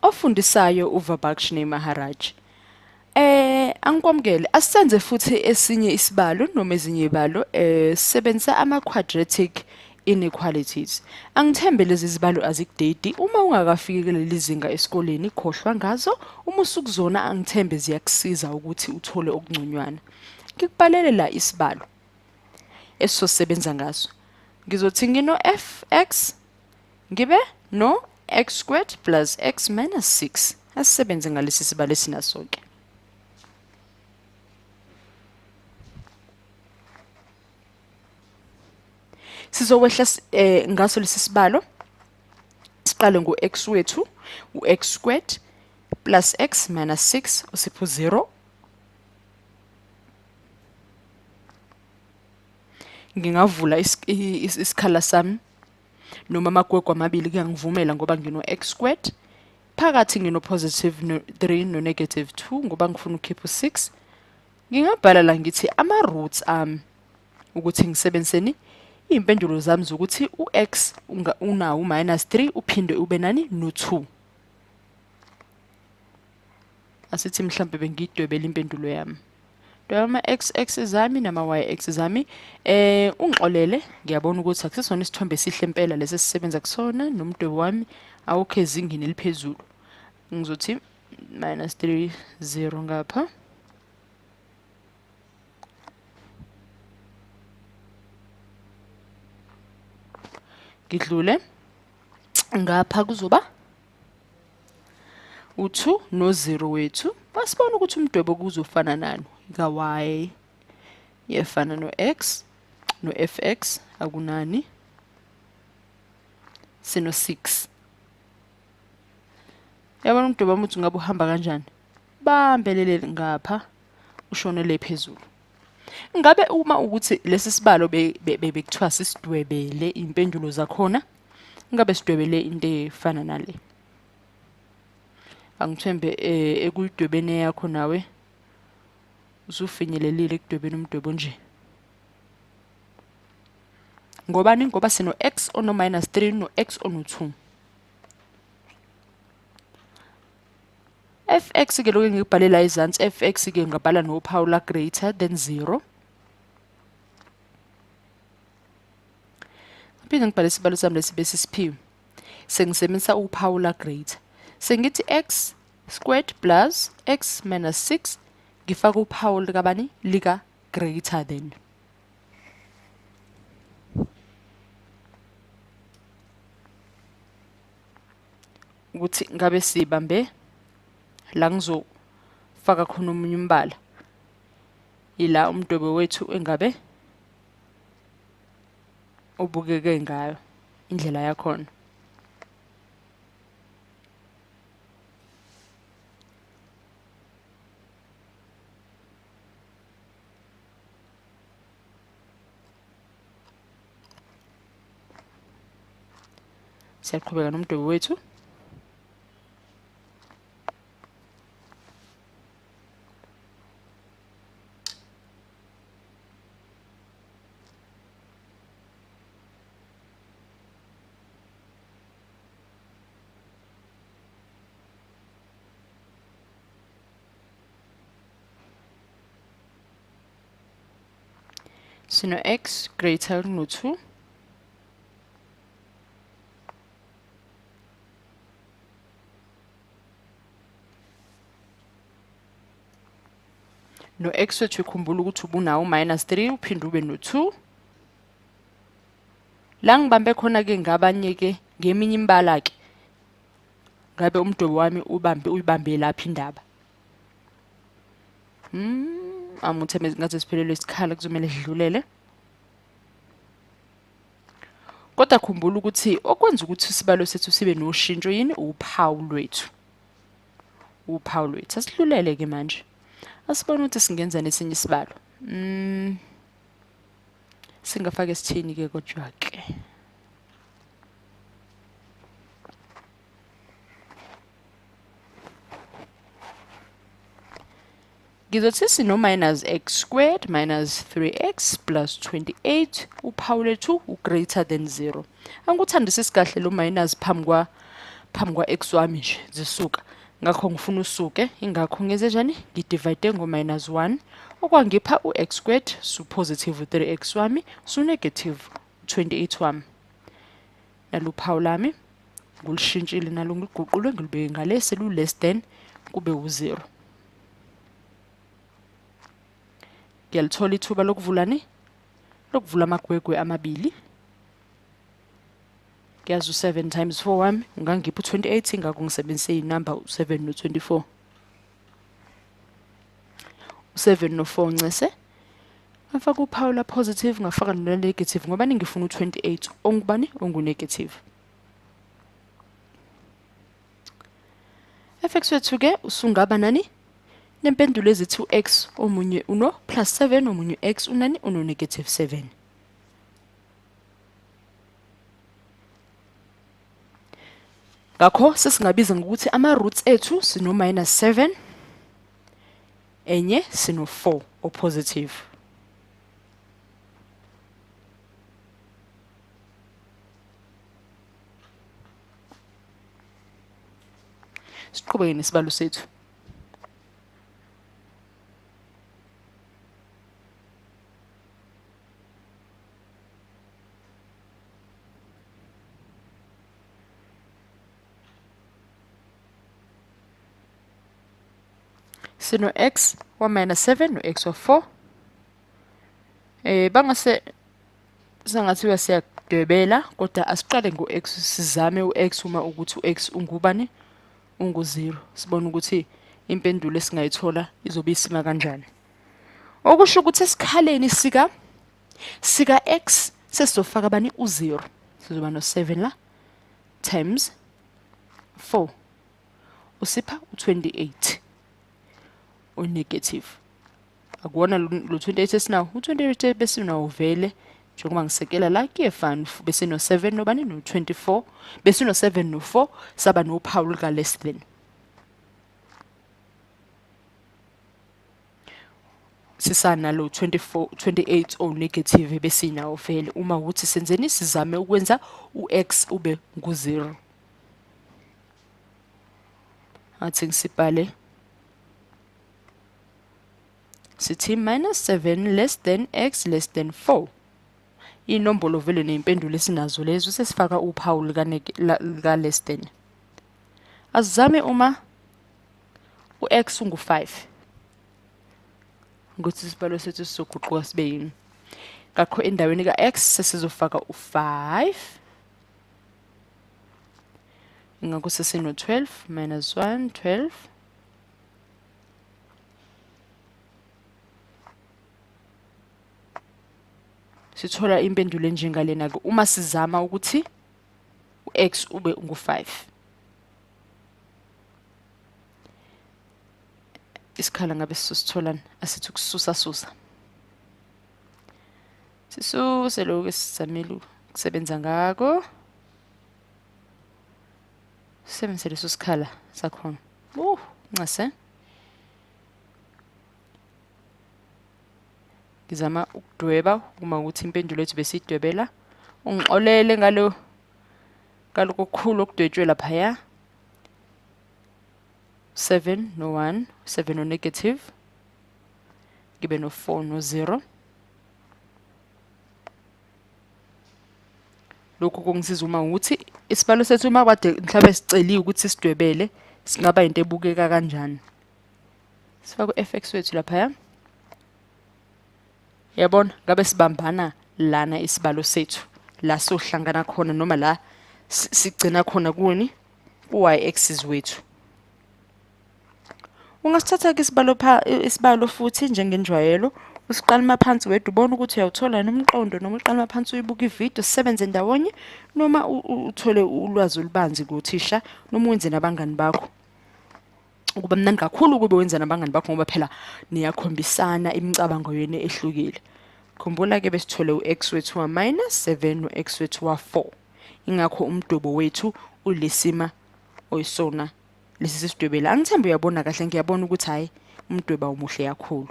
Ofundisayo uVabakshne Maharaj. Angikwamukele. Asisenze futhi esinye isibalo noma ezinye izibalo, sisebenzisa ama-quadratic inequalities. Angithembe lezi zibalo azikudedi. Uma ungakafiki kuleli zinga esikoleni, khohlwa ngazo. Uma usukuzona, angithembe ziyakusiza ukuthi uthole okungconywana. Ngikubhalele la isibalo esizosebenza ngaso. Ngizothi ngino fx ngibe no x squared plus x minus 6. Asisebenze ngalesi sibalo esinaso-ke. Sizowehla ngaso lesi sibalo, siqale ngo-x wethu, u-x squared plus x minus 6 usipho 0. Ngingavula isikhala sami noma amagwegwe amabili kuyangivumela ngoba ngino-x squared. Phakathi ngino-positive no 3 no-negative 2 ngoba ngifuna ukukhipha u-6. Ngingabhala la ngithi ama-roots ami ukuthi ngisebenziseni iy'mpendulo zami zokuthi u-x unawo u-minus 3 uphinde ube nani no-2. Asithi mhlampe bengiyidwebela impendulo yami. Dweba ama-x x zami nama-y x zami. Ungixolele, ngiyabona ukuthi akusisona isithombe esihle impela lesi esisebenza kusona, nomdwebo wami awukho ezingeni eliphezulu. Ngizothi minus 3 0 ngapha. Ngidlule ngapha kuzoba u2 no0 wethu. Masibona ukuthi umdwebo kuzofana nani ka-y yefana no-x no-fx akunani sino 6. Yabona umdwebo wami ukuthi ngabe uhamba kanjani? Bambelele ngapha ushonele phezulu. Ngabe uma ukuthi lesi sibalo bekuthiwa sisidwebele impendulo zakhona, ngabe sidwebele into efana nale. Angithembe ekuyidwebeni yakho nawe usufinyelelile ekudwebeni umdwebo nje. Ngobani? Ngoba sino x ono minus 3 no x ono 2. Fx ke lokho engikubhale la ezansi, fx ke ngabhala nophawu la greater than 0. Ngiphinde ngibhale isibalo sami lesi bese siphiwe. Sengisebenzisa uphawu la greater. Sengithi x squared plus x minus 6, ngifaka uphawu likabani? Lika greater than. Ukuthi ngabe sibambe la ngizofaka khona omunye umbala, ila umdwebo wethu engabe ubukeke ngayo indlela yakhona. Siyaqhubeka nomdwebo wethu. Sino x greater no 2. No x wethu ikhumbula ukuthi ubunawo minus 3 uphinde ube no 2. La ngibambe khona ke ngabanye ke ngeminye imibala ke. Ngabe umdwebo wami uyibambe laphi indaba? Amutheme ngathi siphelelwe isikhala kuzomele sidlulele. Kodwa khumbula ukuthi okwenza ukuthi isibalo sethu sibe noshintsho yini? Uphawu lwethu. Uphawu lwethu. Asidlulele ke manje. Asibone ukuthi singenza nesinye isibalo. Singafaka esithini ke kodwa ke. Ngizothi sino minus x squared minus 3x plus 28 uphawu lethu u greater than 0. Angikuthandisisi kahle lo minus phambi kwa-x wami nje zisuka. Ngakho ngifuna usuke, ingakho ngenze njani? Ngidivide ngo-minus 1, okwangipha u-x squared su-positive 3x wami su-negative 28 wami. Naluphawu lami ngilishintshile nalo, ngiliguqule ngilibeke ngale, selu-less than kube u-0. Ngiyalithola ithuba lokuvulani? Lokuvula amagwegwe amabili. Ngiyazi u-7 times 4 wami ungangipha u-28, ingakho ngisebenzise inamba u-7 no-24. U-7 no-4 ncese. Ngafaka uphawu la positive, ngafaka no negative ngoba ngifuna u-28 ongubani? Ongu-negative. Fx wethu ke usungaba nani? Nempendulo ezithi u-x omunye uno plus 7, omunye x unani? Uno negative 7. Ngakho sesingabiza ngokuthi ama-roots ethu sino minus 7, enye sino 4 o-positive. Siqhubeke nesibalo sethu. Sino x wa minus 7 no x wa 4. Bangase sengathiwa siyadwebela, kodwa asiqale ngo-x, sizame u-x uma ukuthi u-x ungubani? Ungu-0. Sibone ukuthi impendulo esingayithola izobe isima kanjani. Okusho ukuthi esikhaleni sika x sesizofaka bani? U-0. Sizoba no-7 la times 4 usipha u-28 o-negative. Akuwona lo 28 esinawo, u-28 besinawo vele, njengoba ngisekela la kuyefana, besino 7 nobani? No-24, besino 7 no-4, saba nophawu luka less than. Sisanalo 24, 28 o negative besinawo vele. Uma ukuthi senzeni, sizame ukwenza u-x ube ngu-0. Athi ngisibhale sithi minus 7 less than x less than 4. Inombolo vele neyimpendulo esinazo lezo, sesifaka uphawu lika less than. Asizame uma u-x ungu-5 ukuthi isibalo sethu sizoguquka sibe yini. Ngakho endaweni ka-x sesizofaka u-5. Ingakho sesino-12 minus 1, 12. Sithola impendulo enjengalena-ke uma sizama ukuthi u-x ube ngu-5. Isikhala ngabe sizositholani? Asithi ukususa susa. Sisuse lokhu esizamile ukusebenza ngako. Sisebenzise leso sikhala sakhona. Ncese. Ngizama ukudweba uma ukuthi impendulo yethu besiyidwebela. Ungixolele ngaloko okukhulu okudwetshwe laphaya. 7 no 1, 7 no negative, ngibe no 4 no 0. Lokhu kungisiza uma ukuthi isibalo sethu uma kade mhlawumbe siceliwe ukuthi sidwebele, singaba into ebukeka kanjani. Sifake u-fx wethu laphaya. Yabona ngabe sibambana lana isibalo sethu la sohlangana khona, noma la sigcina khona kuni ku-y axis wethu. Ungasithatha ke isibalo futhi njengenjwayelo, usiqale maphansi wedwa ubone ukuthi uyawuthola nomqondo, noma uqale maphansi uyibuka ividiyo sisebenze ndawonye, noma uthole ulwazi olubanzi kuthisha, noma wenze nabangani bakho. Ukuba mnandi kakhulu ukube wenza nabangani bakho ngoba phela niyakhombisana imicabango yenu ehlukile. Khumbula ke besithole u-x wethu wa minus 7 no-x wethu wa 4. Ingakho umdwebo wethu ulesima oyisona lesi sidwebela. Angithembi uyabona kahle, ngiyabona ukuthi hayi umdwebo awumuhle kakhulu.